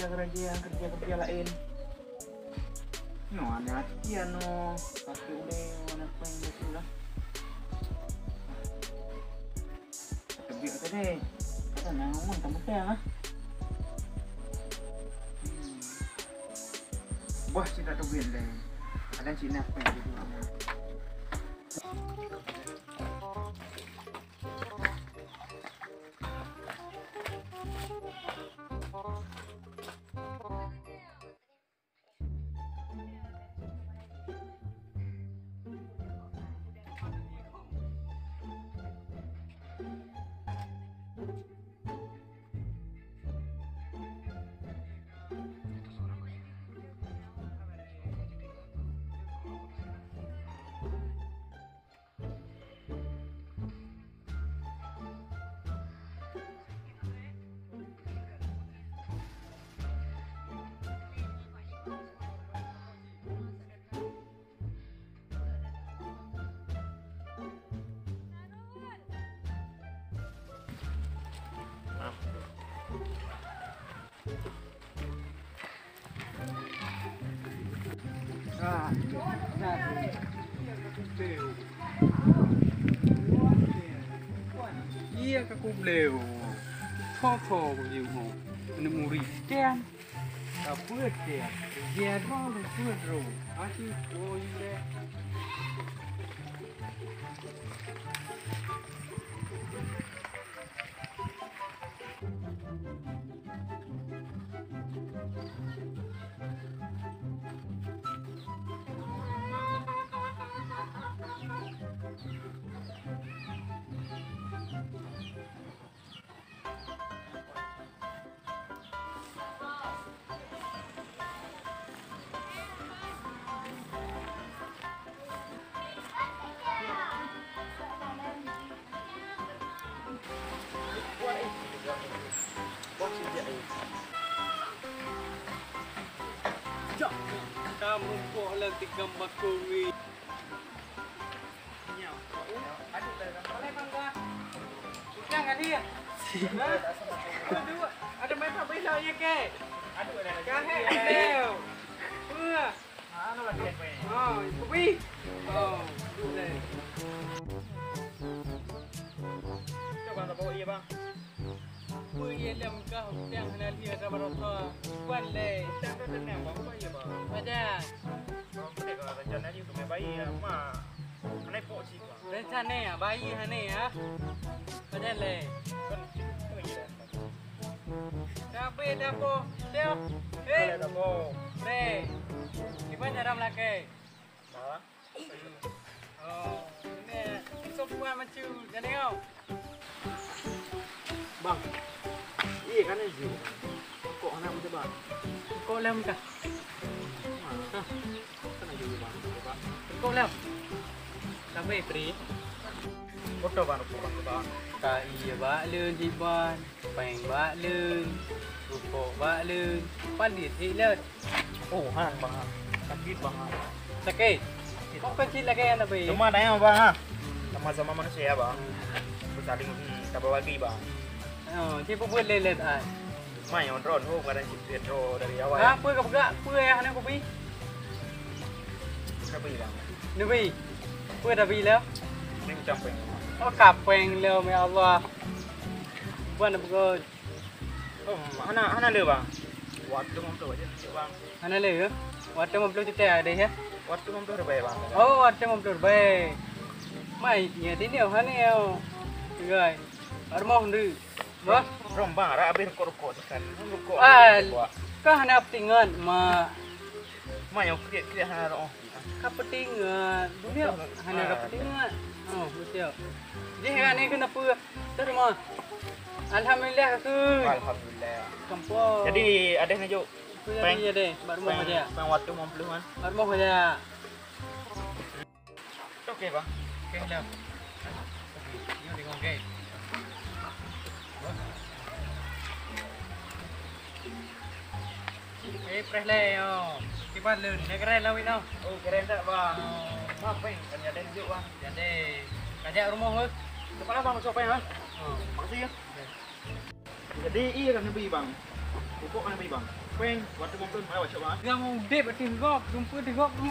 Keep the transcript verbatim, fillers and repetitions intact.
Kerja-kerja, kerja-kerja laén. Nyoe aneuk aci nyoe, pakai ulèe warna pink beutôi lah. Teubiet tadi. Kata na ngomong tak mudah lah. Hmm. Bah cit tak teubiet deh. Ada cit na pink gitu. Iya ka kubleu. Tho-tho bagi umu. Aneuk murit kan. Ka peuet dia. Dia droe, peuet droe. Aci, oh, iya. Cok, ka muphom lam tikam bakong ni. Ada main tak boleh lah, ya, ke? Kahek, leo. Wah. Ah, kupi. Oh, duduk deh. Coba tak bawa, iya, bang. Peue ié lom kah utang hana lheueh raba-raba. Kuban lé. Utang tu tenang, Bang. Apa ié, Bang? Pajan. Bang, boleh kalau rencana ni untuk main bayi ya, mak. Hana ipok cik, Bang. Rencana ya, bayi hana ya. Pajan lé. Kan cik, apa ié dah? Dah habis dah, Bang. Dah. Eh. Boleh dah, Bang. Lé. Gimana cara melakèe? Bang. Oh, ini sopuan macam jadi kau. Bang, iya kan, Ji? Kok anak muda, Bang? Kok lem kah? Hah? Kan aja, Bang. Kok lem? Sampai free. Foto, Bang, rukuk, Bang. Ka iya, Bang, lun, Ji, Bang. Péng bak lôn, rukok bak lôn, palit ék lôn. Oh, han, Bang, han. Sakét, Bang, han. Sakét? Sakét. Kok keucil lagèe nyan, Abang? Cuma tanyong, Bang, ha. Sama-sama manusia, Bang. Hmm. Saling, hmm, tabagi, Bang. Oh, cit peubuet lé-lé, ah. Mai, on drone, oh, kadang cit droe dari awai. Apa kau peugah? Apa yang hana kau bri? Hana bri, Bang. Hana bri? Apa dah bri lom? Bri macam péng. Oh, kapéng lom, ya Allah. Bukan, bukan. Oh, hana, hana le, Bang. Watèe limong ploh aja, Bang. Hana le, ya? Watèe limong ploh juta ada, ya? Watèe limong ploh ribèe, Bang. Oh, watèe limong ploh ribèe. Mai, ya, sini, oh, hana, oh. Guys. Armoh, ndu. Bah? Rom, Bang, ra habis rukok-rukok tekan. Rukok. Ah, habis, Bang. Kah hana peutingan, mak. Mak, nyang kriet-kriet hana roh. Ka peutingan, dunia hana ka peutingan. Oh, betul. Jadi, hari ni kenapa? Terima. Alhamdulillah, aku. Alhamdulillah. Kampung. Jadi, ada nak jok? Aku jadi ada, bak rumah aja. Pang waktu mamplu kan? Bak rumah aja. Okey, Bang. Okey, dah. Okey, you tengok, okey. Eh, preh lé, oh. Kiban lôn, dah keren lah, Win, oh. Oh, keren tak, Bang? Oh. Bang, peng, kan jadi tunjuk, Bang. Jadi, kajak rumah, eh. Cepat lah, Bang, masuk peng, ha? Oh. Makasih, ya. Okey. Jadi, iya kan Nabi, Bang? Pupuk mana bang? Peng, waktu kumpul mana baca bang? Gam udep ateueh gok, jumpa di gok tu.